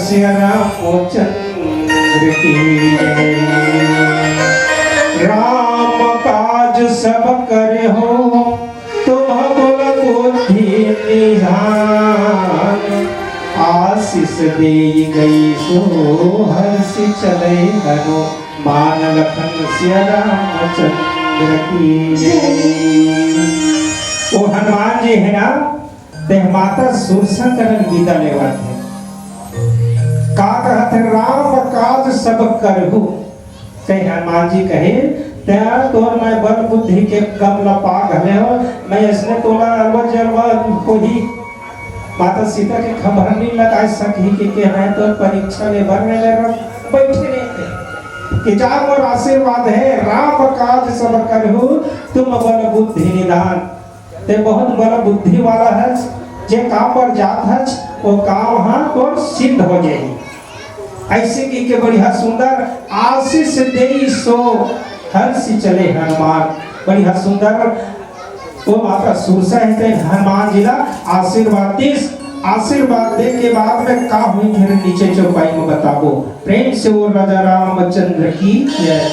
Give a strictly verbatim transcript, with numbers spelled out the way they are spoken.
श्री रामचंद्र की जय। राम काज सब करे हो, तुम बल बुद्धि निधान। आशीष दे गई सो हर्ष चले हनुमान। लखन सिया रामचंद्र की जय। वो हनुमान जी है ना, ते माता सुरसा करन विदा लेवत हे। का कहत हे? राम काज सब करहु। कहे हनुमान जी कहे, "त्या तोर मैं बल बुद्धि के कम ल पा घले हो, मैं इसने तोला अलवा जलवा कोही माता सीता के खबर नहीं लगा सकी कि, के है तो परीक्षा ले बर में ले रहो, बैठे नहीं थे। कि जा मोर आशीर्वाद है, राम काज सब करहु, तुम बल बुद्धि निधान।" ते बहुत बल बुद्धि वाला है, जे काम पर जात है, वो काम हा तोर सिद्ध हो जाही। ऐसे की के बढ़िया सुंदर आशीष दे सो हर्ष चले हनुमान। बढ़िया सुंदर वो माता सुरसा है, ते हनुमान जी ला आशीर्वाद दिस। आशीर्वाद दे के बाद में का हुई, फिर नीचे चौपाई में बताबो। प्रेम से वो राजा रामचंद्र की जय।